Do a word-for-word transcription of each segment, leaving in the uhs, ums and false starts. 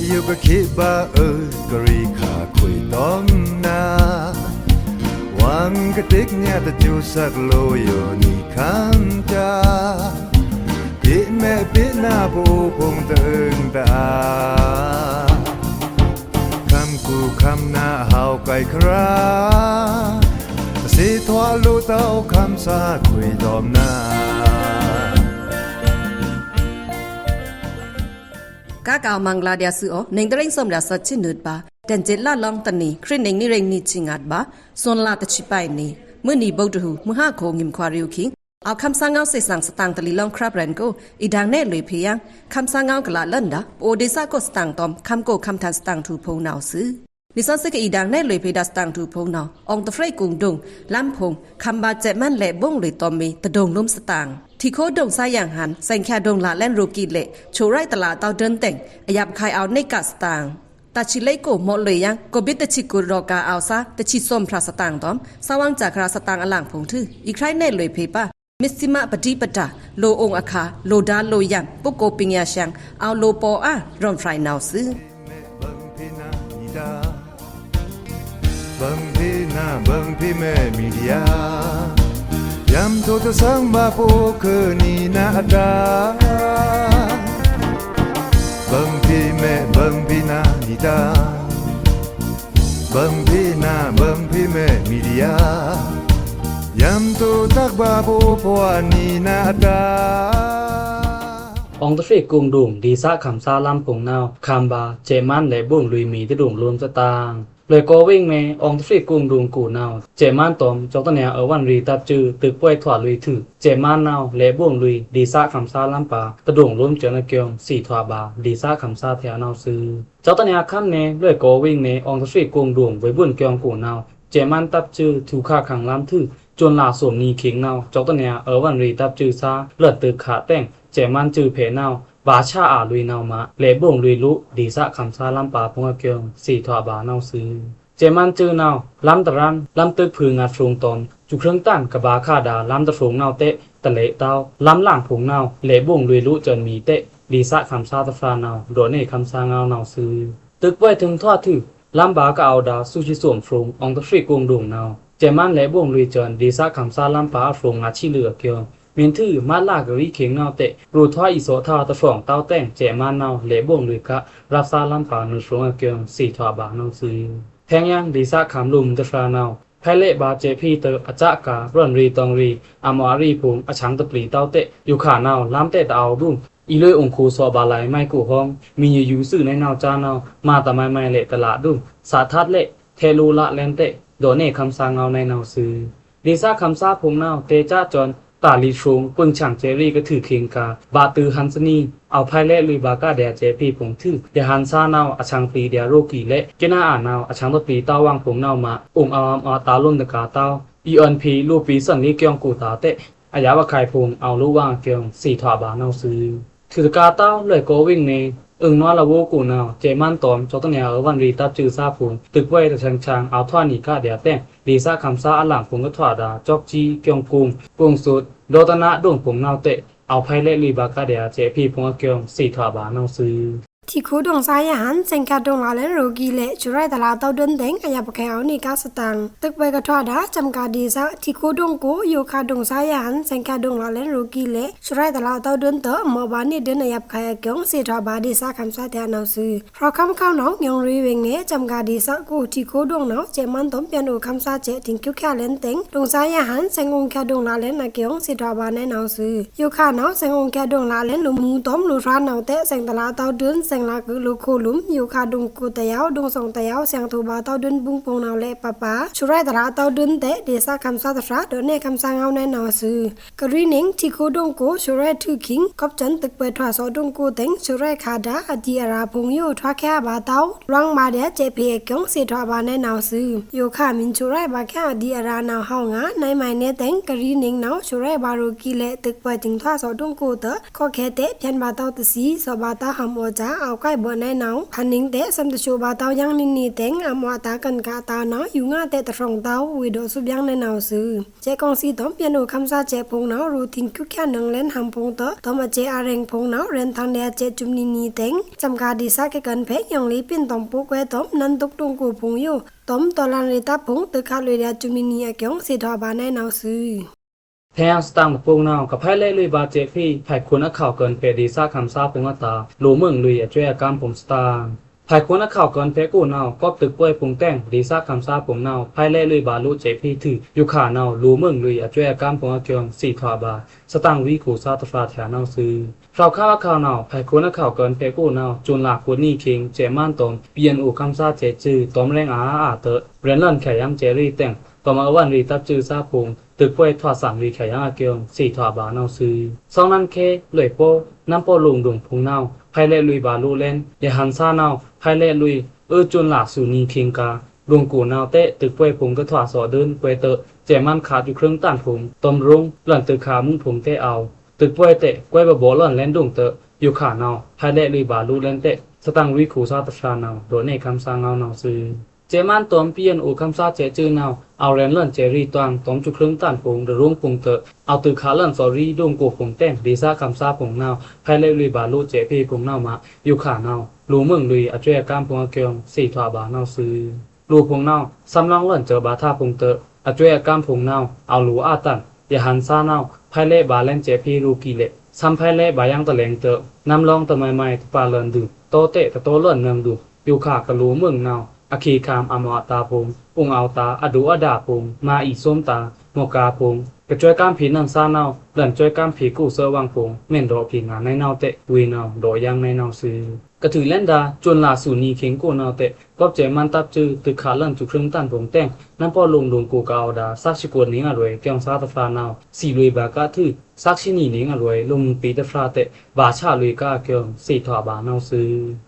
ယိုခါခေတ်ဗာႏအွို ကရီခါခွေတောင်းနာ ဝံကတစ်ညါတကျိုးစက်လို့ယိုနီခံကြ ပစ်မဲ့ပစ်နာဖို့ပုံတန်တာ ခမ်းကူခမ်းနာဟောက်ကိုက်ခရာ တစေထွာလို့တော့ခမ်းစားခွေတော်နာ ကကောက်မင်္ဂလာဒျာႏသွူးအို နင်တရင်စုံရဆာချစ်နုတ်ပါ တန်ကျစ်လလောင်းတနံၤ ခရစ်နင်နံရင်နံချီငတ်ပါ စွန်လတချီပိုင်နံၤ မုနီဘုတ်တဟူ မုဟါခိုင်ငိမ်ခွါရူခိင် အောက်ခမ်းစားငေါစစ်စံ စတံတလီလောင်းခရပ်ရန်ကို အီဒင်နဲလွေဖေႏယံ ခမ်းစားငေါကလလန်ဒၣ် ပအိုဒေသကိုစတံတောမ် ခမ်းကိုခမ်းထန်စတံထူဖုံးနဝ်ꩻသွူ။ နီသွဉ်းသစ်ကအီဒင်နဲလွေဖေႏဒၣ်စတံထူဖုံးနဝ်ꩻ အောင်တဖြေးကုံဒုံ လမ်းဖုံး ခမ်းဗာႏစဲ့မန်းလဲ့ဘုံလွေတောမ်မီ တဒုံလွံစတံ ထီခိုဒုံစားယင်ဟန် စံခါဒုံလလန်ရိုကီလဲ့ ချိုရိုက်တလးတောက်ဒုံတ့င် အယပ်ခါအီအဝ်န့ၣ်ကစတံ တချီလဲ့ကိုမော့လွေယံ ကိုဗစ်တချီကိုရောဂါအောက်စား တချီစုံဖြာစတံတောမ် စဝံစာခရာစတံအလင်ဖုံးထု အီခရိုင်နဲလွေဖေႏပါ မစ်သီးမပဒံပဒါ လိုအိုင်အခါ လိုဒါလိုယံ ပုကိုပင်ယါရှံ အောက်လိုပော်အာ ရွံဖြိုင်နဝ်ꩻသွူ။ ဘင်ဖီနာ ဘင်ဖီမဲ မီဒီယာ ယံထိုတသံဗာႏပိုးကနီနာအဒါ ဘင်ဖီမဲ ဘင်ဖီနာနီဒါ ဘင်ဖီနာ ဘင်ဖီမဲ မီဒီယာ ယံထိုတကဗာႏပိုးပဝါနီနာအဒါ အောင်တဖြေးကုံဒုံ ဒေသခမ်းစားလမ်းဖုံးနဝ် ခမ်းဗာႏစဲ့မန်းလဲ့ဘုံလွေမီတဒုံလွံစတံ လွေကောဝိင်မဲ အောင်တဖြေးကုံဒုံကိုနဝ် စဲ့မန်းတောမ် ကျောက်တနေအဝံရီတပ်စု တိုပ်ကွဲးထွာလွေထု စဲ့မန်းနဝ် လဲ့ဘုံလွေ ဒေသခမ်းစားလမ်းပါ တဒုံလွံစနကိုင် သီထွာဗာႏ ဒေသခမ်းစားထဲနဝ်ꩻသွူ။ ကျောက်တနေအခမ်းနဲ လွေကောဝိင်မဲ အောင်တဖြေးကုံဒုံ ဝေးဘုံကိုင်ကိုနဝ် စဲ့မန်းတပ်စု ထူခါခမ်းလမ်းထု စွန်လစုံနီခိင်နဝ် ကျောက်တနေအဝံရီတပ်စုသား လွတ်တိုခါတ့င် စဲ့မန်းစုဖဲနဝ် ဗာႏဆာအာလွေနဝ်မး လဲ့ဘုံလွေလို ဒေသခမ်းစားလမ်းပါဖုံးအကိုင် သီထွာဗာႏနဝ်ꩻသွူ။ စဲ့မန်းစုနဝ် လမ်းတရံ လမ်းတိုပ်ဖုံးငတ်ဖြုံးတောမ် စုခရင်တန်ကဗာႏခါဒါ လမ်းတဖြုံးနဝ်တဲ တလဲ့တဝ် လမ်းလင်ဖုံးနဝ် လဲ့ဘုံလွေလိုစွန်မီတဲ ဒေသခမ်းစားတဖြာနဝ် ဒိုးနဲခမ်းစားငေါနဝ်ꩻသွူ။ တိုပ်ကွဲးထုံးထွာထု လမ်းဗာႏကအဝ်ဒါ သူချီစုံဖြုံး အောင်တဖြေးကုံဒုံနဝ် စဲ့မန်းလဲ့ဘုံလွေစွန် ဒေသခမ်းစားလမ်းပါအဖြုံးငတ်ချီလွေအကိုင် မင်းထု မတ်လကရီခိင်နဝ်တဲ ရိုထွာအီသော့ထာတဖြုံးတဝ်တဲင် စဲ့မန်းနဝ် လဲ့ဘုံလွေက ရပ်စားလမ်းပါနုဖြုံးအကိုင် သီထွာဗာႏနဝ်ꩻသွူ။ ထဲင်ယံ ဒေသခမ်းလိုမ်းတဖြာနဝ် ဖဲလဲ့ဗာႏစဲ့ဖီတဵု အစက ရွံရီတောင်ရီ အမွါရီဖုံး အဆံတပျီတဝ်တဲ ယိုခါနဝ် လမ်းတဲတအဝ်ဒုံ အီလွေအိုင်ခိုသော့ဗာႏလဲ့ မိုက်ကိုဟောင်း မီယယူသွူနဲနဝ်စနဝ် မၤတမိုင်မိုင်လဲ့တလးဒုံ သထတ်လဲ့ ထဲလိုလလဲန်တဲ ဒိုးနဲခမ်းစားငေါနဲနဝ်ꩻသွူ။ ဒေသခမ်းစားဖုံးနဝ် တဲစစွန် တလီဖြုံး ပုင်ချံစဲ့ရီကထုခိင်က ဗာႏတုဟန်သနီ အဝ်ဖဲလဲ့လွေဗာႏကဒျာစဲ့ဖီဖုံးထု ယဟန်သနဝ် အဆံပျီဒျာရိုကီလဲ့ ကနအာနဝ် အဆံတပျီတဝ်ဝံဖုံးနဝ်မး အိုင်အဝ်အဝ်တလွံတကါတဝ် အီအွန်ဖီ လိုပီသွဉ်လီကိုင်ကိုတာတဲ အယပ်အခိုင်ဖုံး အဝ်လိုဝံအကိုင် သီထွာဗာႏနဝ်ꩻသွူ။ ထုတကါတဝ် လွေကောဝိင်မဲ အိုင်နွါလဝိုကိုနဝ် စဲ့မန်းတောမ် ကျောက်တနေအဝံရီတပ်စုသားဖုံး တိုပ်ကွဲးတဆံဆံ အဝ်ထွာနီကဒျာတဲင် ဒေသခမ်းစားအလင်ဖုံးကထွာဒါ ကျောက်ကြီး ကုံကုံ ကုံသုတ် ဒိုးတနာဒုံဖုံးနဝ်တဲ အဝ်ဖဲလဲ့လွေဗာႏကဒျာစဲ့ဖီဖုံးအကိုင် သီထွာဗာႏနဝ်ꩻသွူ။ ထီခိုဒုံစားယင်ဟန် စံခါဒုံလလဲန်ရိုကီလဲ့ ချိုရိုက်တလးတဝ်ဒုံတ့င် အယပ်အခိုင်အဝ်န့ၣ်ကစတံ တိုပ်ကွဲးကထွာဒါ စံခါဒေသ ထီခိုဒုံကို ယိုခါဒုံစားယင်ဟန် စံခါဒုံလလဲန်ရိုကီလဲ့ ချိုရိုက်တလးတဝ်ဒုံတဵု မော့ဗာႏန့ၣ်ဒုံအယပ်အခိုင်အကိုင် သီထွာဗာႏ ဒေသခမ်းစားထဲနဝ်ꩻသွူ။ ဖြောက်ခမ်းခဝ်နဝ် ညိုင်ရီဝိင်မဲ စံခါဒေသကို ထီခိုဒုံနဝ် စဲ့မန်းတောမ် ပျံအိုခမ်းစားစဲ့ ထိင်ကျူခါလဲန်တ့င် ဒုံစားယင်ဟန် စံအိုင်ခါဒုံလလဲန်အကိုင် သီထွာဗာႏနဲနဝ်ꩻသွူ။ ယိုခါနဝ် စံအိုင်ခါဒုံလလဲန် လိုမူတောမ် လိုဖြာနဝ်တဲ စံတလးတဝ်ဒုံ စံလကုလိုခိုလိုမ်း ယိုခါဒုံကိုတယဝ် ဒုံစုံတယဝ် စံထူဗာႏတဝ်ဒုံ ဘုံဖုံးနဝ်လဲ့ပပာ ချိုရိုက်တလးတဝ်ဒုံတဲ ဒေသခမ်းစားတဖြာ ဒိုးနဲခမ်းစားငေါနဲနဝ်ꩻသွူ။ ကရီနင် ထီခိုဒုံကို ချိုရိုက်ထုခိင် ကပ်စွန်တိုပ်ကွဲးထွာသော့ဒုံကိုတ့င် ချိုရိုက်ခါဒါ အဒံအရာဖုံးယိုထွာခဲအဗာႏတဝ် လွံဗာႏဒျာစဲ့ဖီအကိုင် သီထွာဗာႏနဲနဝ်ꩻသွူ။ ယိုခါမံချိုရိုက်ဗာႏခဲအဒံအရာနဝ်ဟဝ်ငါ နဲမိုင်နဲတ့င် ကရီနင်နဝ် ချိုရိုက်ဗာႏရိုကီလဲ့ တိုပ်ကွဲးထိင်ထွာသော့ဒုံကိုတဵု ခိုခဲတဲ ပျံဗာႏတဝ်တသီ သော့ဗာႏတဝ်ဟံၣ်အိုစါ အဝ်ႏကိုက်ဗော့နဲနဝ်ꩻ ဟန်ႏနိင်ꩻတဲ့ သမ်ꩻတဆူဗာႏတဝ်းယင်းနီနီတဵင် အမွတ်အတာႏ ကင်ꩻကာꩻအတာႏနဝ်ꩻ ယူႏငါတဲ့ တဖြုန်တဝ်း ဝေဒေါ်စုပ်ယင်းနဲနဝ်ꩻသွူ။ စဲ့ꩻကုင်းသီး တောမ်ႏပီယန်အိုꩻခမ်းသားစဲ့ꩻဖုံႏနဝ်ꩻ ရိုꩻထင်ႏကျူတ်ꩻချာနွောင်ႏလဲဉ်ႏဟမ်ႏဖုံႏတွော့ꩻ တောမ်ႏအစဲ့ꩻအာႏရဲင်ꩻဖုံႏနဝ်ꩻ ရဲဉ်ႏထင်ႏဒျာႏစဲ့ꩻ စုမ်နီနီတဵင် စံꩻကာဒီသါ ကင်ꩻကၼ်ဖဲ ညွင်လီပျဉ်းတောင်ႏပို့ꩻကွဲ တောမ်ႏနန်းဒုက္ခ ဒွင်ꩻကိုꩻဖုံႏယို တောမ်ႏတော်လှန်ရေးတပ်ဖုံႏ တွိုက်ꩻခတ်လွေꩻဒျာႏ စုမ်နီနီအကျိုင် သ့ꩻထွာဗာႏနဲနဝ်ꩻသွူ။ ထဲႏစတန်ႏတပုတ်နဝ်ꩻ ကဖုဲက်လဲ့လွေꩻဗာႏစဲ့ꩻဖေ့ ဖုဲက်ခွန်အခေါက်အကၼ်ဖဲ ဒေႏသခံႏသားဖုံႏအတာႏ လိုႏမွိုင်လွေꩻအစွဲးအကမ်းဖုံႏစတန်ႏ ဖုဲက်ခွန်အခေါက်အကၼ်ဖဲကိုနဝ်ꩻ ကော့ꩻတွိုက်ꩻပွေ့ဖုံႏတဲင် ဒေႏသခံႏသားဖုံႏနဝ်ꩻ ဖုဲက်လဲ့လွေꩻဗာႏလိုꩻစဲ့ꩻဖေ့ထွူ ယူႏခါနဝ်ꩻ လိုႏမွိုင်လွေꩻအစွဲးအကမ်းဖုံႏအကျိုင် သ့ꩻထွာဗာႏ သတင်ꩻရွီးကိုꩻသားတဖြာႏထျꩻနဝ်ꩻသွူ။ ဖြုဲက်ခွန်အခေါက်အကၼ်ဖဲကိုနဝ်ꩻ စွန်ꩻလꩻခွုတ်ꩻနီꩻခေင် စဲ့ꩻမန်းတောမ်ႏ ပီယန်အိုꩻခမ်းသားစဲ့ꩻစွူ တောမ်ႏရဲဉ်ႏအာႏအာႏတွော့ꩻ ရဲဉ်ႏလွဉ်ꩻခꩻယင်းစဲ့ꩻရေတပ်စွူသားဖုံႏ တွိုက်ꩻပွေ့ထွာသင်လွေꩻခꩻယင်းအကျိုင် သ့ꩻထွာဗာႏနဲနဝ်ꩻသွူ။ သောင်းနန်းခဲ လွေꩻဖိုး နမ်းပော့ꩻလိုင်တုံဖိုင်ႏနဝ်ꩻ ဖုဲက်လဲ့လွေꩻဗာႏလိုꩻလဲဉ်ႏ ရဟန်ႏသားနဝ်ꩻ ဖုဲက်လဲ့လွေꩻ အွိုစွန်ꩻလꩻသူꩻနီꩻခေင်ꩻကာႏ ဒွင်ꩻကိုꩻနဝ်ꩻတဲ့ တွိုက်ꩻပွေ့ဖုံႏကထွာသွော့ဒွိုင်းကွဲးတွိုက် စဲ့ꩻမန်းခꩻစွူ ခြွိုင်းတန်ဖိုင်ႏ တွမ်ႏရုံႏလွဉ်ꩻတွိုက်ꩻခꩻမုဉ်ဖုံႏတဲ့အဝ်ႏ တွိုက်ꩻပွေ့တဲ့ ကွဲးဗော့ဗော့လွဉ်ꩻလဲဉ်ဒွင်ꩻတွိုက် ယူႏခါနဝ်ꩻ ဖုဲက်လဲ့လွေꩻဗာႏလိုꩻလဲဉ်ႏတဲ့ သတင်ꩻရွီးကိုꩻသားတဖြာႏနဝ်ꩻ ဒေါ့ꩻနဲခမ်းသားငဝ်းနဲနဝ်ꩻသွူ။ စဲ့ꩻမန်းတောမ်ႏ ပီယန်အိုꩻခမ်းသားစဲ့ꩻစွူနဝ်ꩻ အဝ်ႏရဲဉ်ႏလွဉ်ꩻစဲ့ꩻရေတွင်ꩻ တွမ်ႏစွူခြွိုင်းတန်ဖိုင်ႏ တရုံႏဖုံႏတွိုက် အဝ်ႏတွိုက်ꩻခꩻလွဉ်ꩻသော့ရီး ဒွင်ꩻကိုꩻဖုံႏတဲင် ဒေႏသခံႏသားဖုံႏနဝ်ꩻ ဖုဲက်လဲ့လွေꩻဗာႏလိုꩻစဲ့ꩻဖေ့ဖုံႏနဝ်ꩻမး ယူႏခါနဝ်ꩻ လိုꩻမွိုင်လွေꩻအစွဲးအကမ်းဖုံႏအကျိုင် သ့ꩻထွာဗာႏနဲနဝ်ꩻသွူ။ လိုꩻဖုံႏနဝ်ꩻ သမ်းလောင်းလွဉ်ꩻစွဲးဗာႏထါဖုံႏတွိုက် အစွဲးအကမ်းဖုံႏနဝ်ꩻ အဝ်ႏလိုꩻအာႏတန် ရဟန်ႏသားနဝ်ꩻ ဖုဲက်လဲ့ဗာႏလဲဉ်ႏစဲ့ꩻဖေ့လိုꩻကီꩻလဲ့ သမ်းဖုဲက်လဲ့ဗာႏယင်းတလဲင်တွိုက် နမ်းလောင်းတမုဲင်မုဲင် တပါလွဉ်ဒု သော့ꩻတဲ့ တသော့လွဉ်နွောင်ဒု ယူႏခါကလိုꩻမွိုင်နဝ်ꩻ အခေꩻခမ်းအမွတ်အတာႏဖုံႏ ပုင်ꩻအဝ်ႏတာႏ အဒိုꩻအဒါႏဖုံႏ မၤအီႏသုမ်းတာႏ မော်ကာႏဖုံႏ ကစွဲးကမ်းဖေ့နွဉ်သားနဝ်ꩻ လွဉ်ꩻစွဲးကမ်းဖေ့ကိုꩻသွဲဝင်ꩻဖုံႏ မုဉ်ဒေါ့ꩻဖေ့ငါႏနဲနဝ်ꩻတဲ့ ဝေနဝ်ꩻ ဒေါ့ꩻယင်းနဲနဝ်ꩻသွူ။ ကထုးလဲဉ်ဒါ စွန်ꩻလꩻသူꩻနီꩻခေင်ꩻကိုနဝ်ꩻတဲ့ ကော့ꩻစဲ့ꩻမန်းတပ်စွူ တွိုက်ꩻခꩻလွဉ်ꩻစွူခြွိုင်းတန်ဖိုင်ႏတဲင် နမ်းပော့ꩻလိုင်တုံဖိုင်ႏကိုꩻကအဝ်ႏဒါႏ သက်သီးကိုꩻနီꩻအရွယ် စွန်ꩻသားတဖြာႏနဝ်ꩻ သီလွေꩻဗာႏကထုး သက်သီးနီꩻနီꩻအရွယ် လိုꩻမုင်ပေတဖြာႏတဲ့ ဗာႏဆလွေꩻကအကျိုင် သ့ꩻထွာဗာႏနဲနဝ်ꩻသွူ။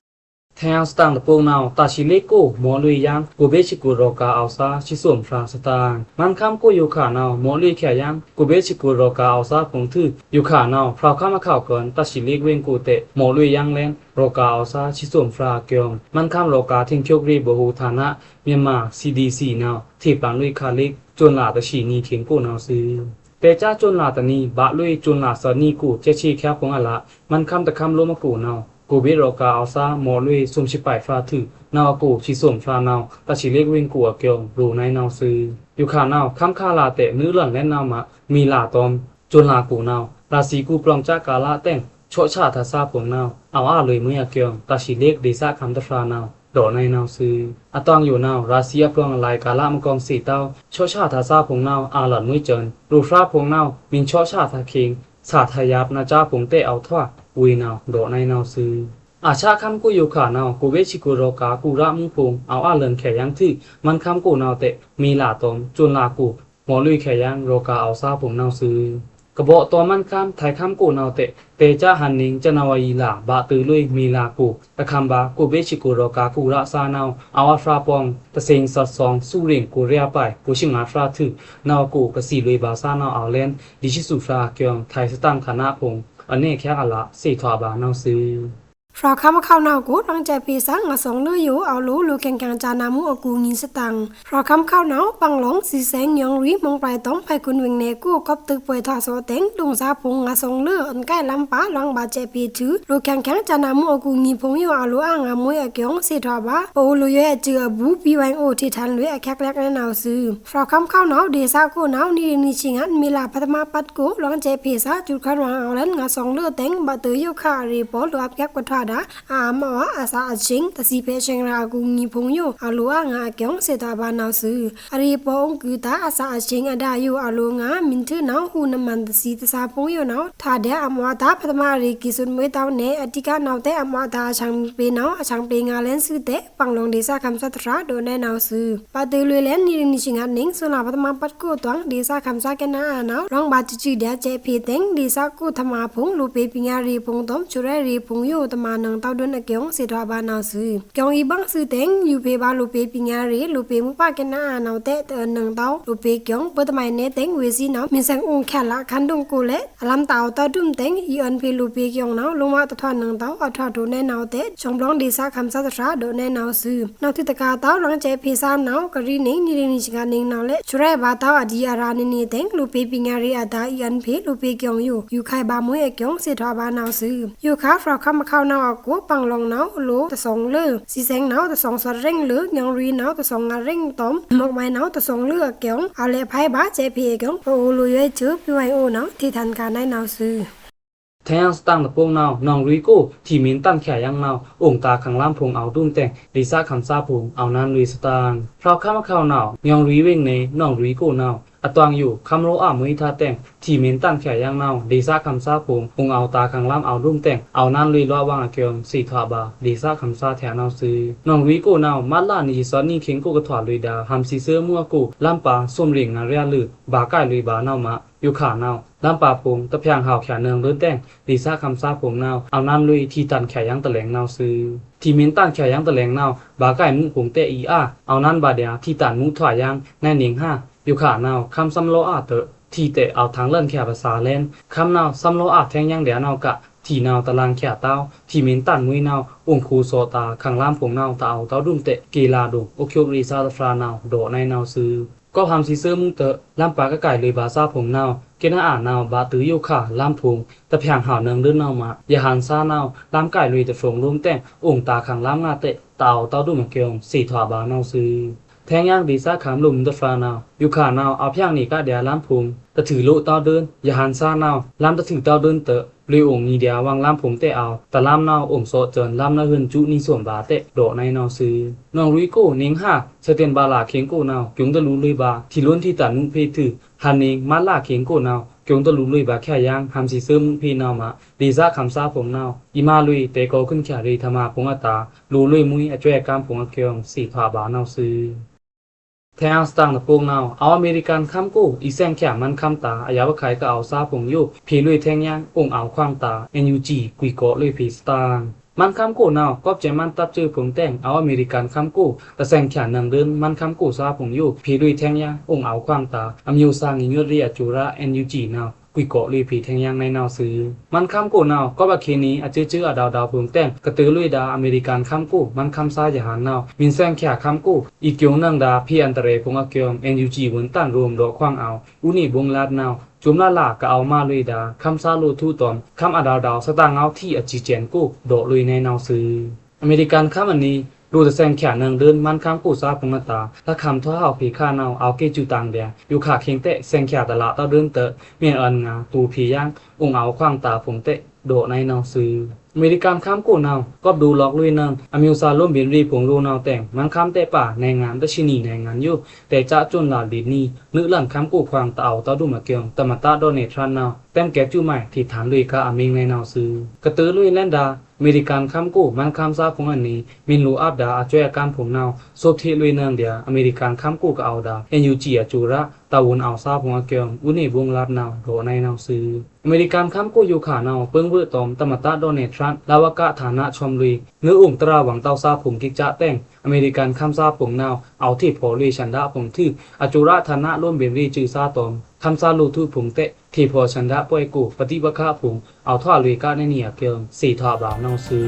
ထဲႏစတန်ႏတပုတ်နဝ်ꩻ တ᩻ရှီꩻလေ့ကို မော့ꩻလွေꩻယင်း ကိုဗစ်ဆစ်ကိုရောႏဂါႏအဝ်ႏသား သီးသွမ်ဖြာႏသတင်ꩻ မန်းခမ်းကို ယူႏခါနဝ်ꩻ မော့ꩻလွေꩻခꩻယင်း ကိုဗစ်ဆစ်ကိုရောႏဂါႏအဝ်ႏသားဖုံႏထွူ ယူႏခါနဝ်ꩻ ဖြုဲက်ခမ်းအခေါက်အကၼ် တ᩻ရှီꩻလေ့ဝေင်ꩻကိုတဲ့ မော့ꩻလွေꩻယင်းလဲဉ်ႏ ရောႏဂါႏအဝ်ႏသား သီးသွမ်ဖြာႏအကျိုင် မန်းခမ်းရောႏဂါႏထိင်းချုပ်ရေꩻဗဟိုဌာန မြန်မာ စီဒီစီနဝ်ꩻ ထေꩻပန်လွေꩻခꩻလေ့ စွန်ꩻလꩻတရှီꩻနီꩻခေင်ꩻကိုနဝ်ꩻသွူ။ တဲꩻကြားစွန်ꩻလꩻတနံၤ ဗာႏလွေꩻစွန်ꩻလꩻသီးနီꩻကို စွဲးရှေ့ꩻချားဖုံႏအလꩻ မန်းခမ်းတခမ်းလိုမ်းအကိုနဝ်ꩻ ကိုဗစ်ရောႏဂါႏအဝ်ႏသား မော့ꩻလွေꩻသွမ်ရှစ်ပိုင်ဖြာႏထွူ နဝ်ꩻအကို သီးသွမ်ဖြာႏနဝ်ꩻ တၻရှီꩻလေ့ဝေင်ꩻကိုအကျိုင် လိုꩻနဲနဝ်ꩻသွူ။ ယူႏခါနဝ်ꩻ ခမ်းခါလꩻတဲ့ နွိုးလွဉ်ꩻလဲဉ်ႏနဝ်ꩻမး မေလꩻသွမ် စွန်ꩻလꩻကိုနဝ်ꩻ ရာသီႏကိုပလောင်ꩻကြားကာႏလꩻတဲ့င် သော့ꩻဆာꩻသားသါဖုံႏနဝ်ꩻ အဝ်ႏအာလွေꩻမွိုးအကျိုင် တၻရှီꩻလေ့ဒေႏသခံႏတဖြာႏနဝ်ꩻ လိုꩻနဲနဝ်ꩻသွူ။ အသွင်ယိုနဝ်ꩻ ရာသီႏအပလောင်ꩻအလꩻကာႏလꩻမကောင်းသေတဝ်း သော့ꩻဆာꩻသားသါဖုံႏနဝ်ꩻ အာလွဉ်ꩻမွိုးစွန်ꩻ ရူꩻဖြားဖုံႏနဝ်ꩻ မီႏသော့ꩻဆာꩻသားခေင် သ᩻သားယပ်ꩻနာꩻကြားဖုံႏတဲ့ အဝ်ႏထွာ ဝေနဝ်ꩻ လိုꩻနဲနဝ်ꩻသွူ။ အာရှခမ်းကို ယူႏခါနဝ်ꩻ ကိုဗစ်ဆစ်ကိုရောႏဂါႏ ကူꩻရမူးဖုံႏ အဝ်ႏအာလွဉ်ꩻခဲင်ႏယင်းထွူ မန်းခမ်းကိုနဝ်ꩻတဲ့ မေလꩻသွမ် စွန်ꩻလꩻကို မော့ꩻလွေꩻခဲင်ႏယင်း ရောႏဂါႏအဝ်ႏသားဖုံႏနဝ်ꩻသွူ။ ကဘော့ꩻတောမ်ႏမန်းခမ်း ထိုင်ခမ်းကိုနဝ်ꩻတဲ့ တဲꩻကြားဟန်ꩻနိင် ဇန်နဝါရီလ ဗာႏတွိုက်လွေꩻ မေလꩻကို တခမ်းဗာႏ ကိုဗစ်ဆစ်ကိုရောႏဂါႏ ကူꩻရသားနဝ်ꩻ အဝ်ႏအာဖြားပွင် တသင်သသွင် သူရင်ကိုႏရဲပိုင် ကိုရှင်းငါဖြာႏထွူ နဝ်ꩻအကို ကသီလွေꩻဗာႏသားနဝ်ꩻ အဝ်ႏလဲဉ်ႏ ဒ်ရှစ်သူဖြာႏအကျိုင် ထိုင်သတင်ꩻဌာနဖုံႏ အနဲၣ်ခဲအလꩻ သေ့ထွာဗာႏနဝ်ꩻသွူ။ ဖြုဲက်ခမ်းအခေါက်နဝ်ꩻကို လွင်ꩻစဲးဖေ့သား ငါသွင်လွို့ယို အဝ်ႏလိုꩻ လိုꩻခဲင်ႏခဲင်ႏ ဇာနမူးအကူအညီသတင်ꩻ ဖြုဲက်ခမ်းအခေါက်နဝ်ꩻ ပင်လောင် သီးသဲင် ညောင်ရီ မွင်ပရိုင်တောမ်ႏ ဖုဲင်ခွန်ဝေင်ႏနယ်ကို ကော့ꩻတွိုက်ꩻပွေႏထွာသွော့တဲ့င် ဒွင်ꩻသားဖုံႏ ငါသွင်လွို့ အွဉ်ႏကိုင်ႏလမ်းပါ လွင်ꩻဗာႏစဲးဖေ့ထွူ လိုꩻခဲင်ႏခဲင်ႏ ဇာနမူးအကူအညီဖုံႏယို အဝ်ႏလိုꩻအာငါမွေးအကျိုင် သေ့ထွာဗာႏ ပအိုဝ်ႏလိုꩻယွဲအစုအဘူး ဘီဝိုင်အိုထေႏထန်လွေꩻ အခက်အခဲနဲနဝ်ꩻသွူ။ ဖြုဲက်ခမ်းအခေါက်နဝ်ꩻ ဒေႏသကိုနဝ်ꩻ နီလီနံချီငတ် မေလဖသမားပတ်ကို လွင်ꩻစဲးဖေ့သား စွန်ꩻခမ်းဝင်အဝ်ႏလဲဉ်ႏ ငါသွင်လွို့တဲ့င် ဗာႏတွိုက်ယိုခါအရေပေါ် လိုအပ်ချက်ကွက်ထွာဒး အအံႏမအီ အသးအချေင် တသီးဖဲဆင်ရာအကူအညီဖုံႏယို အဝ်ႏလိုꩻအာငါအကျိုင် သေ့ထွာဗာႏနဝ်ꩻသွူ။ အရေပေါ်အုံးကွံတာ အသးအချေင်အဒါယို အဝ်ႏလိုꩻအာငါ မီထွူနဝ်ꩻ ဟူးနမန်တသီး တသီးဖုံႏယိုနဝ်ꩻ ထွာဒး အံႏမအီတာႏ ပထမအရေကီစွန်မွေးတောင်းနဲ အတံကနဝ်ꩻတဲ့ အံႏမအီတာႏအဆင်ပေနဝ်ꩻ အဆင်ပေငါလဲဉ်သွူတဲ့ ပင်လောင်ဒေႏသခံႏသားတဖြာႏ လိုꩻနဲနဝ်ꩻသွူ။ ဗာႏတွိုက်လွေꩻလဲဉ်ႏ နီလီနံချီငတ် နင်သွန်ရာဖသမားပတ်ကိုတွင် ဒေႏသခံႏသားကဲနအာနဝ်ꩻ လွင်ꩻဗာႏစူစူဒးစဲးဖေ့တဲ့င် ဒေႏသကိုထမါဖုံႏ လိုꩻပေပညာရေဖုံႏတောမ်ႏ ချိုရဲရေဖုံႏယို နင်တောင်းဒုံးအကျုံး သေထွားဗာႏနဝ်ꩻသွူ။ ကျုံးအီႏဗန်းသွူးတဲင် ယူႏဖေႏဗာႏ လိုပ်ဗေႏပညာရေး လိုပ်ဗေႏမွိုးပၢ်ကဲနအါနဝ်ꩻတဲ့ တအွောန်နင်တောင်း လိုပ်ဗေႏကျုံး ပသမိုင်းနယ်တဲင် ဝေ့ꩻဇီးနဝ်ꩻ မီႏသွင်ႏအုံႏချာလ ခန်းဒုံကိုလဲ့ အလမ်းတအောဝ်တောက်ဒုံးတဲင် အီႏအွောန်ဖေႏလိုပ်ဗေႏကျုံးနဝ်ꩻ လိုမ်းဗာႏတထွားနင်တောင်း အထွားထိုးနယ်နဝ်ꩻတဲ့ ချွန်ႏလောင်းဒေႏသး ခမ်းသားသဖြား ဒိုးနယ်နဝ်ꩻသွူ။ နဝ်ꩻသွူတကာႏ တောင်းလင်ကျဲဖေႏသားနဝ်ꩻ ကရီးနယ် နီရေနံႏစကားနယ်နဝ်ꩻလဲ့ ဆွရဲဗာႏတောင်း အဒီအရာနယ်နယ်တဲင် လိုပ်ဗေႏပညာရေးအဒါ အီႏအွောန်ဖေႏလိုပ်ဗေႏကျုံးယို ယူႏခါဗာႏမွိုးအကျုံး သေထွာႏဗာႏနဝ်ꩻသွူ။ ယိုခါ ဖြောင့်ခမ်းအခေါက်နဝ်ꩻအကို ပင်လောင်းနဝ်ꩻ လိုတဆောင်လွို စည်းစိမ်နဝ်ꩻ တဆောင်သွတ်ရင်းလွို ညွန့်ရွီနဝ်ꩻ တဆောင်ငါရင်းတောမ်ႏ မွိုးမွဲနဝ်ꩻ တဆောင်လွိုအကျုံး အဝ်လဲဖဲဗာႏ ကျဲဖေႏအကျုံး ပအိုဝ်လိုꩻယွဲချူ ပီဝိုင်အိုနဝ်ꩻ ထေးထန်ႏကာႏနယ်နဝ်ꩻသွူ။ ထဲႏစတန်ႏတပုတ်နဝ်ꩻ ညွန့်ရွီကို ထေးမင်းတန်ႏချာယင်းနဝ်ꩻ အိုင်ꩻတာႏခင်ႏလမ်းဖိုင်ႏ အောက်ဒုံးတဲင် ဒေႏသးခမ်းသားဖိုင်ႏ အောက်နန်းလွေꩻသတင်ꩻ။ ဖြောင့်ခမ်းအခေါက်နဝ်ꩻ ညွန့်ရွီဝေင်နယ် ညွန့်ရွီကိုနဝ်ꩻ အတွင်ယို ခမ်းရောအာႏမွိုးအထါတဲင် ထေးမင်းတန်ႏချာယင်းနဝ်ꩻ ဒေႏသးခမ်းသားဖိုင်ႏ အိုင်ꩻအဝ်တာႏခင်ႏလမ်း အောက်ဒုံးတဲင် အောက်နန်းလွေꩻလွာ့ꩻဝင်အကျုံး သေထွာႏဗာႏ ဒေႏသးခမ်းသားထဲနဝ်ꩻသွူ။ ညွန့်ရွီကိုနဝ်ꩻ မတ်လနံꩻသွစ်နံꩻ ခေင်ကိုကထွာလွေꩻဒါ ဟမ်သီးသွိုးမွိုးအကို လမ်းပါ သွမ်ရေငါးရာလွို ဗာႏကိုက်လွေꩻဗာႏနဝ်ꩻမး ယိုခါနဝ်ꩻ လမ်းပါဖိုင်ႏ တဖြောင့်ဟောက်ချာနင်ႏဒုံးတဲင် ဒေႏသးခမ်းသားဖိုင်ႏနဝ်ꩻ အောက်နန်းလွေꩻ ထေးတန်ႏချာယင်းတလဲင်နဝ်ꩻသွူ။ ထေးမင်းတန်ႏချာယင်းတလဲင်နဝ်ꩻ ဗာႏကိုက်မွိုးဖိုင်ႏတဲ့အီႏအာ အောက်နန်းဗာႏဒျာႏ ထေးတန်ႏမွိုးထွာယင်း နယ်နင်ꩻဟါ ယိုခါနဝ်ꩻ ခမ်းသမ်းလောအာတ ထေးတဲ့ အောက်တางလမ်းချာဗာႏသာႏလဲန် ခမ်းနဝ်ꩻ သမ်းလောအာထဲင်ယင်းဒျာႏနဝ်ꩻက ထေးနဝ်ꩻတလင်ချာတောင်း ထေးမင်းတန်ႏမွိုးနဝ်ꩻ အိုင်ꩻခူသောတာႏခင်ႏလမ်းဖိုင်ႏနဝ်ꩻ တအောဝ်တောက်ဒုံးတဲ့ ကေလာဒိုင် အိုက်ချိုက်ရေꩻသားသဖြားနဝ်ꩻ ဒိုးနယ်နဝ်ꩻသွူ။ ကောပ်ဟမ်သီးသွိုးမွိုးတဲ့ လမ်းပါကကိုက်လွေꩻဗာႏသားဖိုင်ႏနဝ်ꩻ ကဲနအါနဝ်ꩻ ဗာႏတိုဝ်းယိုခါ လမ်းဖိုင်ႏ တဖြောင့်ဟောက်နင်ႏဒုံးနဝ်ꩻမး ယဟန်ႏသားနဝ်ꩻ လမ်းကိုက်လွေꩻတဖြူင်လိုမ်းတဲင် အိုင်ꩻတာႏခင်ႏလမ်းငါတဲ့ တအောဝ်တောက်ဒုံးအကျုံး သေထွာႏဗာႏနဝ်ꩻသွူ။ ထဲင်ယင်းဒေႏသးခမ်းလိုမ်းသဖြားနဝ်ꩻ ယိုခါနဝ်ꩻ အဖြောင့်နေကဒျာႏလမ်းဖိုင်ႏ တထွူလိုꩻတောက်ဒုံး ယဟန်ႏသားနဝ်ꩻ လမ်းတထွူတောက်ဒုံးတဲ့ လွေꩻအိုင်ꩻနီႏဒျာႏဝင်ႏလမ်းဖိုင်ႏတဲ့အောဝ် တလမ်းနဝ်ꩻ အိုင်ꩻသော့ꩻစွန်ႏလမ်းနဝ်ꩻ ဟိုင်ꩻစူးနီသွမ်ဗာႏတဲ့ ဒိုးနယ်နဝ်ꩻသွူ။ ညွန့်ရွီကို နင်ꩻဟါ စက်တင်ဘာလခေင်ကိုနဝ်ꩻ ကျုံႏတလူလွေꩻဗာႏ ထေးလွဉ်ထေးတန်ႏမွိုးဖေႏသွူ ဟန်နင်ꩻ မတ်လခေင်ကိုနဝ်ꩻ ကျုံႏတလူလွေꩻဗာႏချာယင်း ဟမ်သီးသွိုးမွိုးဖေႏနဝ်ꩻမး ဒေႏသးခမ်းသားဖိုင်ႏနဝ်ꩻ အီႏမါလွေꩻ တဲကောက်ခွန်ချာရေꩻထမဖိုင်ႏအတာႏ လိုလွေꩻမွိုး အစွဲးအကမ်းဖိုင်ႏအကျုံး သေထွာႏဗာႏနဝ်ꩻသွူ။ ထဲင်စတန်ႏတပုတ်နဝ်ꩻ အဝ်အမေရိကန်ခမ်းကို အီႏသင်ချာမန်ခမ်းတာႏ အယပ်ꩻခုဲင်ႏကအဝ်ႏသားဖိုင်ႏယို ဖေႏလွေꩻထဲင်ယင်း အိုင်ꩻအောဝ်ခွင်တာႏ NUG ကွီကော့လွေꩻဖေႏသတင်ꩻ။ မန်ခမ်းကိုနဝ်ꩻ ကောပ်ကျဲမန်တပ်စွိုꩻဖိုင်ႏတဲင် အဝ်အမေရိကန်ခမ်းကို တသင်ချာနင်ႏဒုံး မန်ခမ်းကိုသားဖိုင်ႏယို ဖေႏလွေꩻထဲင်ယင်း အိုင်ꩻအောဝ်ခွင်တာႏ အမျိုးသားညီညွတ်ရေးအစိုးရ NUG နဝ်ꩻ ကွီကော့လွေꩻဖေႏထဲင်ယင်းနယ်နဝ်ꩻသွူ။ မန်ခမ်းကိုနဝ်ꩻ ကောပ်အခေတ်နံꩻ အစွိုးစွိုးအဒေါက်တာဖိုင်ႏတဲင် ကတိူဝ်လွေꩻဒါ အမေရိကန်ခမ်းကို မန်ခမ်းသားယဟန်ႏနဝ်ꩻ မင်းသင်ချာခမ်းကို အီႏကျုံႏနင်ႏဒါ ဖေႏအန္တရာယ်ဖိုင်ႏအကျုံး NUG ဝွန်တန်ႏရိုမ်ႏဒေါ့ခွင်ꩻအဝ် ဥုနီဗုံးလတ်နဝ်ꩻ စွမ်းလပ်လပ်ကအဝ်ႏမါလွေꩻဒါ ခမ်းသားလိုꩻထူႏတွမ်ႏ ခမ်းအဒေါက်တာသတင်ꩻငေါဝ်းထေးအစံႏစဲင်ကို ဒိုးလွေꩻနယ်နဝ်ꩻသွူ။ အမေရိကန်ခမ်းအနံၤ လိုꩻတသင်ချာနင်ႏဒုံး မန်ခမ်းကိုသားဖိုင်ႏအတာႏ လက်ခံထွားဟောက်ဖေႏခါနဝ်ꩻ အဝ်က့ꩻစွူးတၢင်ႏဒျာႏ ယိုခါခေင်တဲ့ သင်ချာတလးတောက်ဒုံးတဲ့ မင်းအောင်ငါ တူဖေႏယင်း အိုင်ꩻအောဝ်ခွင်တာႏဖိုင်ႏတဲ့ ဒိုးနယ်နဝ်ꩻသွူ။ အမေရိကန်ခမ်းကိုနဝ်ꩻ ကောပ်ဒိုးလွေꩻလွေꩻနင်ႏ အမျိုးသားလွမ်ဗဉ်ႏရေꩻဖိုင်ႏလိုꩻနဝ်ꩻတဲင် မန်ခမ်းတဲ့ပါ နိုင်ငံႏ တဆံနံၤနိုင်ငံႏယို တဲစစွန်လလီနံၤ နွိုက်လင်ခမ်းကိုခွင်ႏတအောဝ်တောက်ဒုံးအကျုံး သမ္မတဒေါ်နယ်ထရမ့်နဝ်ꩻ တဲင်ကဲစွူးမုဲင် ထေးထန်ႏလွေꩻကအမင်းနယ်နဝ်ꩻသွူ။ ကတိူဝ်လွေꩻလဲဒါ အမေရိကန်ခမ်းကို မန်ခမ်းသားဖိုင်ႏအနံၤ မင်းလိုအပ်ဒါ အစွဲးအကမ်းဖိုင်ႏနဝ်ꩻ သွပ်ထေလွေꩻနင်ႏဒျာႏ အမေရိကန်ခမ်းကိုကအဝ်ႏဒါ NUG အစိုးရ တာဝန်အောဝ်သားဖိုင်ႏအကျုံး ဥုနီဗုံးလတ်နဝ်ꩻ ဒိုးနယ်နဝ်ꩻသွူ။ အမေရိကန်ခမ်းကိုယိုခါနဝ်ꩻ ပိူင်ဝွို့ꩻတွမ်ႏ သမ္မတဒေါ်နယ်ထရမ့် လဝက ဌာနချွမ်လွေꩻ နွိုက်အိုင်ႏတြႃးဝင်ႏတောက်သားဖိုင်ႏကိတ်ꩻစတဲ့င် အမေရိကန်ခမ်းသားဖိုင်ႏနဝ်ꩻ အဝ်ထေးဖော်လွေꩻဆန္ဒဖိုင်ႏထွူ အစိုးရဌာနလွမ်ဗဉ်ႏရေꩻစွိုးသားတွမ်ႏ ခမ်းသားလိုꩻထူႏဖိုင်ႏတဲ့ ထေးဖော်ဆန္ဒပွဲကို ပဋိပက္ခဖိုင်ႏ အဝ်ထွာလွေꩻကနဲနံၤအကျုံး သေထွာႏဗာႏနဝ်ꩻသွူ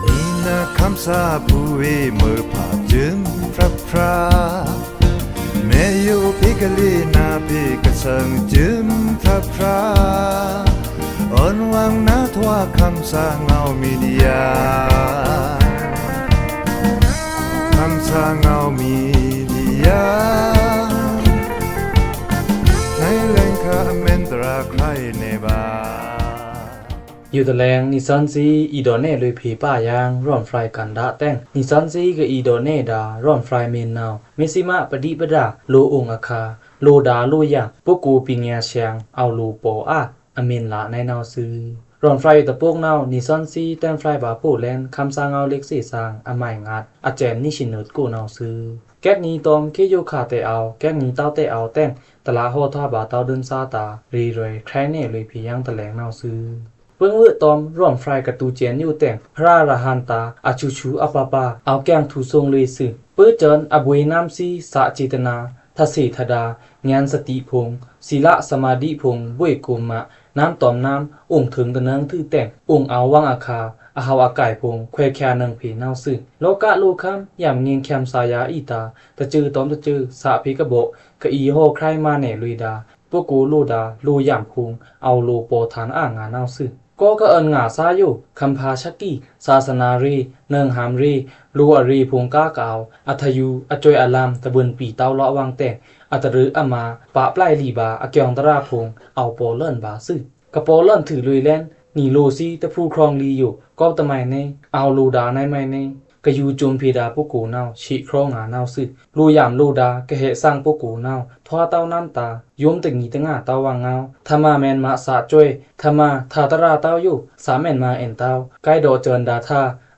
။ နီနခမ်းသားဖူဝေမွဲဖာႏစွမ်းဖြတ်ဖြတ် မဲယိုဖေႏကလေးနဖေႏကသင်စွမ်းဖြတ်ဖြတ် အွန်ဝင်းနထွာခမ်းသားငေါဝ်းမီဒီယာ ခမ်းသားငေါဝ်းမီဒီယာ နွိုက်လဲင်ခါအမင်းတြႃးခရၢၼ်းနေဗာႏ ယိုတလဲင် နီသွဉ်းသီး အီႏဒိုးနယ်လွေꩻဖေႏပါယင်း ရွမ်ဖြိုင်ႏကန္ဒားတဲင် နီသွဉ်းသီးကအီႏဒိုးနယ်ဒါ ရွမ်ဖြိုင်ႏမင်းနဝ်ꩻ မ့ၢ်သီးမးပဒိပ်ဒါ လိုꩻအိုင်ႏအခါ လိုꩻဒါလိုꩻယဉ် ပုကို ပီညါသျင် အဝ်လိုꩻပော်အာ အမင်းလနယ်နဝ်ꩻသွူ။ ရွမ်ဖြိုင်ႏတပုတ်နဝ်ꩻ နီသွဉ်းသီးတဲင်ဖြိုင်ႏဗာႏပိုလန် ခမ်းသားငေါဝ်းလဵက်သေသင် အမိုင်ငါး အစဲန်နံးသီးနွိုက်ကိုနဝ်ꩻသွူ။ ကဲကနံၤတွမ်ႏ ခေတ်ယိုခါတဲ့အဝ် ကဲကနံၤတောက်တဲ့အဝ်တဲင် တလးဟောထွာဗာႏတောက်ဒုံးသားတာႏ ရေရွဲ ခရၢၼ်းနယ်လွေꩻဖေႏယင်းတလဲင်နဝ်ꩻသွူ။ ပိုင်ဝွို့ꩻ တွမ်ႏရွောမ်ꩻဖြာယ ကတူႏစဲန်ယိုတဲင် พระอรหันตา အဆူဆူအပါပါ အဝ်ႏကိုင်ꩻထူႏသောင်ꩻလွေꩻသွူ။ ပိုဝ်းစဲန်အဘွေႏနမ်းသီး သꩻစေတနာ သထေႏသဒါႏ ငြိုင်သတိႏဖုံႏ သီလသမာဓိႏဖုံႏ ဗွေ့ကုမ်ႏမꩻ နမ်းတွမ်ႏနမ်း အိုင်ထိုင်တနွောင်းထွူတဲင် အိုင်အဝ်ႏဝင်းအခါ အဟဝ်ႏအကိုင်ႏဖုံႏ ခွဲးချာနွောင်ဖေႏနဝ်ꩻသွူ။ လောကꩻလိုꩻခမ်း ယမ်ငိုင်ꩻချမ်ꩻသာယာႏအီဒါႏ တစူးတွမ်ႏတစူး သꩻဖေႏကဗော့ꩻ ကအီဟော့ꩻခြားမါနယ်လွေꩻဒါႏ ပုဂ္ဂိုလ်လိုဒါႏ လိုꩻယမ်ꩻဖုံႏ အဝ်ႏလိုꩻပော်ꩻထန်ႏအငါႏနဝ်ꩻသွူ။ ကောကꩻအွောန်ꩻငါႏသားယို ခမ်ႏဖါဆက်ꩻကီꩻ သာသနာႏရေꩻ နွောင်ꩻဟံႏရေꩻ လိုꩻအရေꩻဖုံႏ ကားကအဝ်ႏ အထယူႏ အစွဲးအလမ်း တဘူးပိတောက်လောင်းဝွင်းတဲင် အတရွေးအမာ ပာ်ပျိုက်လီဗာႏ အကျွင်ႏသရာꩻဖုံႏ အဝ်ႏပော်ႏလွောန်ဗာႏသွူ။ ကပော်ႏလွောန်ထွူလွေꩻလဲန် နီလိုꩻသီး တဖူႏချောင်လီယို ကောပ်ꩻတမိုင်ႏနေ အဝ်ႏလိုဒါႏနဝ်ꩻမိုင်ႏနေ ကယူႏစုမ်ဖေႏဒါႏပုဂ္ဂိုလ်နဝ်ꩻ သေချောင်ငါႏနဝ်ꩻသွူ။ လိုꩻယမ်ꩻလိုဒါႏ ကဟဲ့သင်ပုဂ္ဂိုလ်နဝ်ꩻ ထွားတဝ်းနမ်းတာႏ ယုမ်တငီတငါတဝ်းဝွင်းငဝ်း ထမꩻမန်ꩻမꩻသꩻစွဲး ထမꩻထသရာꩻတဝ်းယို သꩻမန်ꩻမꩻအဲန်ႏတဝ်း ကိုက်ဒီးစွဲးဒါႏသꩻ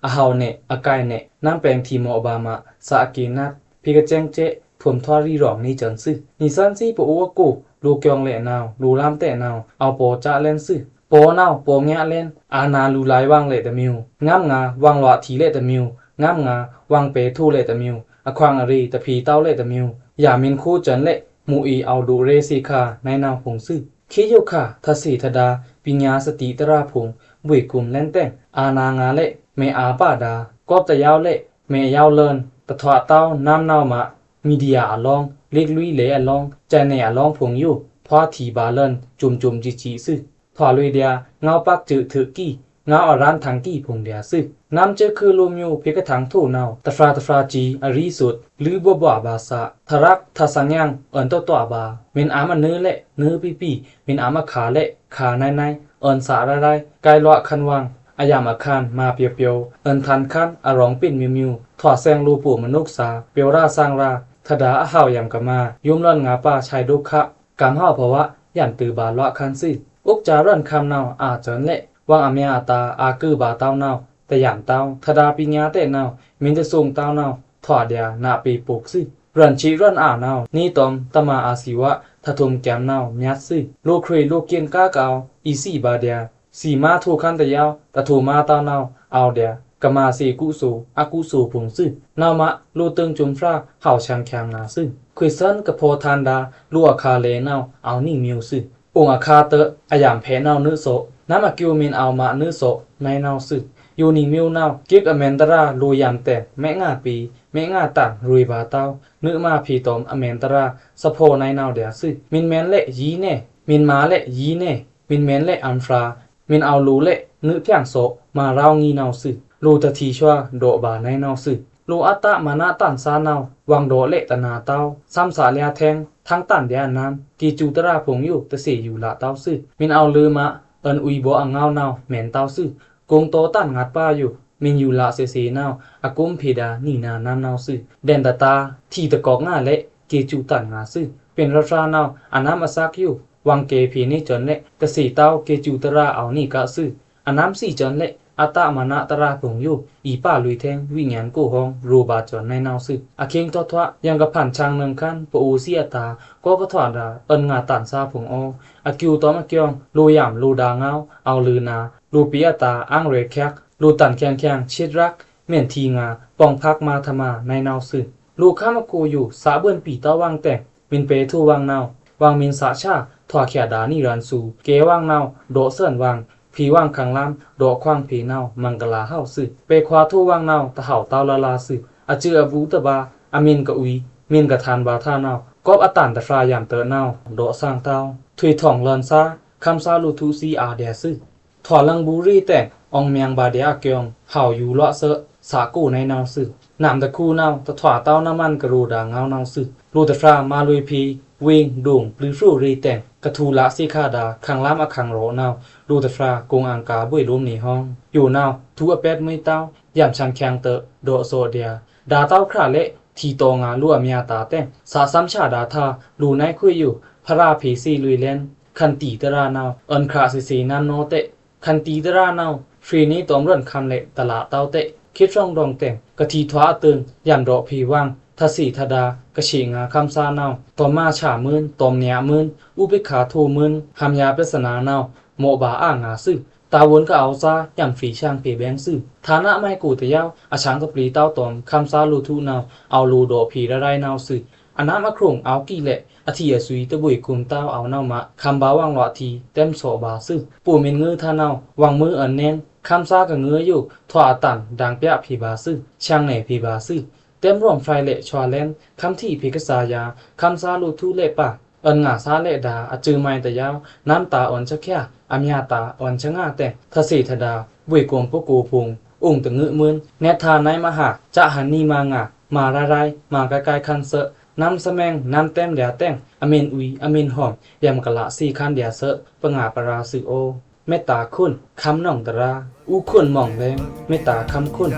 အဟဝ်ႏနယ် အကိုင်ႏနယ် နမ်းပဲင်ႏထီႏမော့ဗာႏမꩻ သꩻအကေနပ် ဖေႏကစဲင်ꩻစဲ့ ဖုံႏထွားရီရောင်ႏနေစွူဝ်သွူ။ နီသွဉ်းသီးပအိုဝ်းအကို လိုꩻကျွင်ႏလဲ့နဝ်ꩻ လိုꩻလမ်းတဲနဝ်ꩻ အဝ်ႏပော်ႏစလဲန်သွူ။ ပော်ႏနဝ်ꩻပော်ႏငါႏလဲန် အာဏာလိုꩻလၢင်ဝွင်းလဲ့တမီု ငမ်းငါႏဝွင်းလွတ်ꩻထီႏလဲ့တမီု ငမ်းငါႏဝွင်းပဲႏထိုလဲ့တမီု အခွင်ꩻအရေꩻတဖေႏတဝ်းလဲ့တမီု ယမင်ႏခိုတ်းစွဲးလဲ့ မူအေအဝ်ႏလိုꩻရေꩻသေခါ နဝ်ꩻနဝ်ꩻဖုံႏသွူ။ ခေတ်ယိုခါ သထေႏသဒါႏ ပညာသတိႏသရာꩻဖုံႏ ဗွေ့ကုမ်ႏလဲန်တဲင် အာဏာငါႏလဲ့ မဲအာပါဒါႏ ကောပ်ꩻတယောဝ်းလဲ့ မဲယဝ်းလွောန်ႏ တထွားတဝ်းနမ်းနဝ်ꩻမꩻ မီဒီယာအလောင်း လစ်လွီလဲ့အလောင်း စွဲးနယ်အလောင်းဖုံႏယို ထွားထီႏဗာႏလွောန်ႏ စွမ်စွမ်စီစီသွူ။ ထွားလွေꩻဒါႏ ငဝ်းပက်စွပ်ထွူကီ ငဝ်းအရန်ႏထင်ကီဖုံႏဒါႏသွူ။ နမ်းစွိုꩻခုလိုꩻမျိူႏ ဖေႏကထင်ႏထိုꩻနဝ်ꩻ တဖြာတဖြာစီ အရီꩻသွတ် လိုဝ်းဗွာဗွာဗာႏသꩻ ထရပ်ထသညင် အွောန်တွတ်တွတ်ဗာႏ မင်ႏအာမ်ႏအနွိုးလဲ့ နွိုးပီပီ မင်ႏအာမ်ႏအခါလဲ့ ခါနွိုင်းနွိုင်း အွောန်သꩻရွိုင်းရွိုင်း ကိုက်လွတ်ꩻခန်းဝွင်း အယမ်ꩻအခန်း မၤပျော်ပျော် အွောန်ထန်ႏခန်း အရောင်ပ့င်ꩻမိူဝ်ꩻမိူဝ်ꩻ ထွားသင်လိုꩻပို့ꩻမနုက်ꩻသာႏ ပျော်ရသင်ꩻရာႏ သဒါႏအဟဝ်ႏယမ်ꩻကမ᩻ ယုမ်လွောန်ငါႏပါꩻ ဆဲးဒုက္ခ ကမ်ꩻဟဝ်ႏဗဝ ယမ်ꩻတွိုးဗာႏလွတ်ꩻခန်းသွူ။ အိုက်စာႏရွောန်ႏခမ်းနဝ်ꩻ အာစွဲးလဲ့ ဝွင်းအမျာအတာႏ အာကုဗာႏတဝ်းနဝ်ꩻ တယမ်ꩻတဝ်း သဒါႏပညာတဲ့နဝ်ꩻ မင်ႏတသုင်ႏတဝ်းနဝ်ꩻ ထွားဒါႏနပေပိုက်သွူ။ ရွောန်ႏစေ့ရွောန်ႏအာနဝ်ꩻ နေတွမ်ႏတမာအာစီဝ ထထုမ်ႏကျမ်ႏနဝ်ꩻ မျတ်သွူ။ လိုꩻခြွေလိုꩻကင်ꩻကားကအဝ်ႏ အီႏသီဗာႏဒါႏ သီမါထိုꩻခန်းတယဝ်း တထိုꩻမါတဝ်းနဝ်ꩻ အဝ်ႏဒါႏ ကမ᩻သေအကူအသိုလ် အကူအသိုလ်ဖုံႏသွူ။ နဝ်ꩻမ လိုꩻတိုင်ႏစွမ်ဖြာ ဟဝ်ႏဆင်ႏချင်ႏငါႏသွူ။ ခွေသွဉ်ကဖော်ႏထန်ႏဒါႏ လိုꩻအခါလဲနဝ်ꩻ အဝ်ႏနီမိဝ်သွူ။ အိုင်ႏအခါတွော့ꩻ အယမ်ꩻဖဲနဝ်ꩻနွိုးသော့ နမ်းအကျိုးမင်ႏအဝ်ႏမ နွိုးသော့ နွိုင်းနဝ်သွူ။ ယိုနီမိဝ်နဝ်ꩻ ကိတ်အမဲန်ႏတရာꩻ လိုꩻယမ်ꩻတဲင် မဲငါပီ မဲငါတန်ႏ ရွေꩻဗာႏတဝ်း နွိုးမဖေႏတွမ်ႏအမဲန်ႏတရာꩻ သဖောနွိုင်းနဝ်ဒါႏသွူ။ မင်ႏမဲန်ႏလဲ့ယီႏနယ် မင်ႏမလဲ့ယီႏနယ် မင်ႏမဲန်ႏလဲ့အမ်ဖြာ မင်ႏအဝ်ႏလိုꩻလဲ့ နွိုးဖြင်သော့ မရောင်းငီးနဝ်သွူ။ လိုꩻတထီႏသွါ ဒေါ့ꩻဗာႏနွိုင်းနဝ်သွူ။ လိုꩻအတမနတန်ႏသားနဝ်ꩻ ဝွင်းဒေါ့ꩻလဲ့တနာႏတဝ်း သမ်းသꩻလျားထဲင် ထင်ႏတန်ႏဒါႏအနမ်း ကေႏစူꩻတရာꩻဖုံႏယို တသေယူꩻလꩻတဝ်းသွူ။ မင်ႏအဝ်ႏလိုꩻမ အွောန်ႏဝီဗော့အငဝ်းနဝ်ꩻ မဲန်ႏတဝ်းသွူ။ ကုင်းတောႏတန်ႏငတ်ပါယို မင်ႏယူꩻလꩻသေသေနဝ်ꩻ အကုမ်ႏဖေႏဒါႏ နီနၤနမ်းနဝ်သွူ။ ဒဲန်ႏတတာႏ ထီႏတကောက်ငါႏလဲ့ ကေႏစူꩻတန်ႏငါႏသွူ။ ပင်ႏရဖြာနဝ်ꩻ အနမ်းအသက်ယို ဝွင်းကေႏဖေႏနေစွဲးလဲ့ တသေတဝ်း ကေႏစူꩻတရာꩻအဝ်ႏနီကသွူ။ အနမ်းသီစွဲးလဲ့ အတမနတရာꩻဖုံႏယို အီႏပါလွေꩻထဲင် ဝိညာဉ်ကိုယ်ဟောင်း ရိုးဗာႏစွဲးနွိုင်းနဝ်သွူ။ အခိင်တောထွာ ယံကဖန်ႏဆင်ႏနွိုင်ႏခန်း ပအိုဝ်ႏသီအတာႏ ကောကထွာဒါႏ အွောန်ႏငါႏတန်ႏသားဖုံႏအော အကျိုးတွမ်ႏအကျွင်ႏ လိုꩻယမ်ꩻလိုꩻဒါႏငဝ်း အဝ်ႏလိုꩻနာႏ လိုꩻပေႏအတာႏ အင်ꩻရဲၶျက် လိုꩻတန်ႏခဲင်ခဲင်ႏ သျိတ်ꩻရက်ꩻ မ့ၢ်ထီႏငါႏ ပွင်ꩻဖက်ꩻမါထမါ နွိုင်းနဝ်သွူ။ လိုꩻခမ်းအကိုယို သဗိုန်ပီတောဝွင်းတဲင် မင်ႏပဲထိုဝွင်းနဝ်ꩻ ဝွင်းမင်ႏသꩻဆာ ထွားချာဒါႏနီရန်သူ ကဲဝွင်းနဝ်ꩻ ဒေါ့သွဉ်ဝွင်း ဖေႏဝွင်းခင်ႏလမ်း ဒေါ့ခွင်ဖေႏနဝ်ꩻ မင်ႏကလာႏဟဝ်သွူ။ ပဲခွါထိုဝွင်းနဝ်ꩻ တဟဝ်တဝ်းလလာသွူ။ အစွိုအဘူးတဗာႏ အမင်ႏကအွီ မင်ႏကထန်ႏဗာႏထနဝ်ꩻ ကောပ်ꩻအတန်ႏတဖြာယမ်ꩻတွော့ꩻနဝ်ꩻ ဒေါ့သွဉ်တဝ်း ထွေထွင်လွောန်သွါ ခမ်းသွါလိုꩻထုသီအာႏဒါႏသွူ။ ထွားလင်ဘူးရေတဲင် အောင်မြင်ဗာႏဒါႏအကျွင်ႏ ဟဝ်ႏယူႏလွော့ꩻသွော့ သꩻကိုနွိုင်းနဝ်သွူ။ နမ်ꩻတခူနဝ်ꩻ တထွားတဝ်းနမန်ꩻကရိုဒါႏငဝ်းနဝ်သွူ။ လိုꩻတဖြာမလွေꩻဖေႏ ဝေင်ꩻဒိုင်ꩻ ပျုၤဖြိုꩻရေတဲင် ကထူꩻလꩻသေခါဒါႏ ခင်ႏလမ်းအခင်ႏရောနဝ်ꩻ လိုꩻတဖြာကုင်ႏအင်ႏကာႏဗွေꩻလိုမ်းနေဟွင်ယိုနဝ်ꩻ ထူအပျဲတ်မွေးတဝ်း ယမ်ꩻဆင်ႏချင်ႏတွော့ꩻ ဒေါ့သွော့ဒါႏ ဒါႏတဝ်းခြာ်လဲ့ ထီႏတောငါႏလိုꩻအမျာတာႏတဲင် သꩻသမ်းဆာဒါႏထါ လိုꩻနွိုင်းခွေယို ဖရာဖေႏသေလွေꩻလဲန် ခန်တီႏတရာꩻနဝ်ꩻ အွောန်ꩻခြာ်သေသေနမ်းနောတဲင် ခန်တီႏတရာꩻနဝ်ꩻ ဖြေꩻနေတွမ်ႏရွောန်ႏခမ်းလဲ့ တလꩻတဝ်းတဲင် ခေတ်ဖြောင်းတွင်းတဲင် ကထီႏထွားအတိူင်ႏ ယမ်ꩻဒေါ့ဖေႏဝွင်း ထသေထဒါႏ ကသေငါႏခမ်းသွါနဝ်ꩻ တွမ်ႏမꩻဆာႏမွိုင်း တွမ်ႏနျာႏမွိုင်း ဥပိက္ခာႏထိုꩻမွိုင်း ဟမ်ႏယၢပ်ꩻပြဿနာႏနဝ်ꩻ မော့ဗာႏအာငါႏသွူ။ တာဝန်ကအဝ်ႏသား ယံဖေႏဆင်ဖေႏဘဲင်းသွူ၊ ဌာနမိုက်ကိုတယောက် အဆင်ႏသပျေတဝ်းတွမ် ခမ်းသားလိုထုနဝ် အဝ်လိုဒေါ့ဖေႏရရိုင်းနဝ်သွူ၊ အနမ်းအခရုံ အဝ်ႏကီလဲ့ အထီအသွီတဘွေကုမ်တဝ်း အဝ်နဝ်မး ခမ်းဗာဝွင်လွတ်ထီ တဲမ်းသော့ဗာသွူ၊ ပို့မင်းငိုဝ်းထါနဝ် ဝွင်မိုဝ်းအွဉ်နဲင်း ခမ်းသားကငိုဝ်းယို ထွာအတန် ဒင်ပြဖေႏဗာသွူ ဆင်ႏနယ်ဖေႏဗာသွူ၊ တဲမ်းရွမ်ဖိုင်ႏလဲ့ ဆွာလဲဉ် ခမ်းထီဖေႏကသာယာ ခမ်းသားလိုထုလဲ့ပါ အွဉ်ငါသားလဲ့ဒါ အစွိုမိုင်တယောက် နမ်းတာအွဉ်သချာ အမျာတာအွဉ်သငါတဲင် ထသေထဒါ ဘွေကုမ်ပကိုဖုံ ဥုံတငိုဝ်းမွိုင်း နဲထါနဲမဟာ စဟနီမငါ မရရိုင်း မကကိုင်ခမ်းသွူ နမ်းသမဲင် နမ်းတဲမ်းဒျာတဲင် အမင်းဝီ အမင်းဟွမ် ယံကလသေခမ်းဒျာသွူ ပငါပရာသွူအို မေတ္တာခွန် ခမ်းနောင်တရာ ဦးခွန်မောင်လဲင်း မေတ္တာခမ်းခွန်။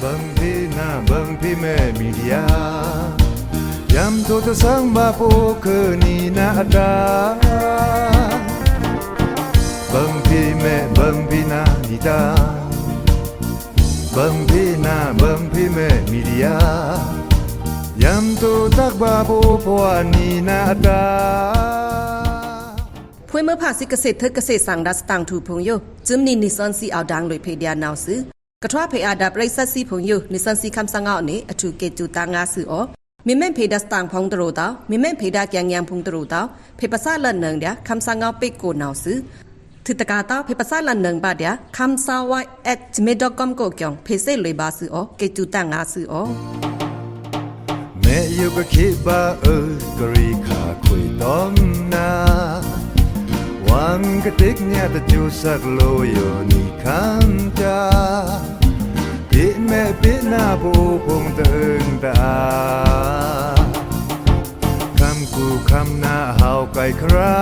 Bangphina bangphi me media, yamto tasang ba po keni na ada. Bangphi me bangphina nita, bangphina bangphi me media, yamto tak ba po po ani na ada. ဖွေးမွိုးဖါသီး ကသ့ဒ့ ကသ့သင်ဒါ သတင်ထွူဖုံယို စွိုမ်နီနီသွဉ်သီ အဝ်ဒင်လွေဖေႏဒျာနဝ်သွူ၊ ကထွားဖေႏအဒါပရိသတ်သီဖုံယို နီသွဉ်သီခမ်းသားငေါ်အနွေ အထူးက့တူတန်ငါသွူအို၊ မီမဲ့ဖေႏဒါသတင်ဖုံတရူတဝ် မီမဲ့ဖေႏဒါကျင်ယင်ဖုံတရူတဝ် ဖေႏပသလန်နင်ဒျာ ခမ်းသားငေါ်ပေ့ကိုနဝ်သွူ၊ ထုးတကာတဝ် ဖေႏပသလန်နင်ဗာဒျာ ခမ်းသားဝိုင်း at gmail dot com ကိုကျော် ဖေႏသွူလွေဗာသွူအို က့တူတန်ငါသွူအို။ မေယုကခေဘအုကရီခါခွေတွမ်နၤ ဝံကတိကညးတကျူသကလိုယိုနံၤခမ်းတၢ် ဒ့မဲ့ပ့နၤဘိုဖုံတအုံတအာ ခမ်းကူခမ်းနၤဟဝ်ကဲခရာ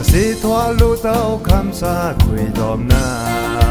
သေထွာလိုတဝ်ခမ်းသားခွေတွမ်နၤ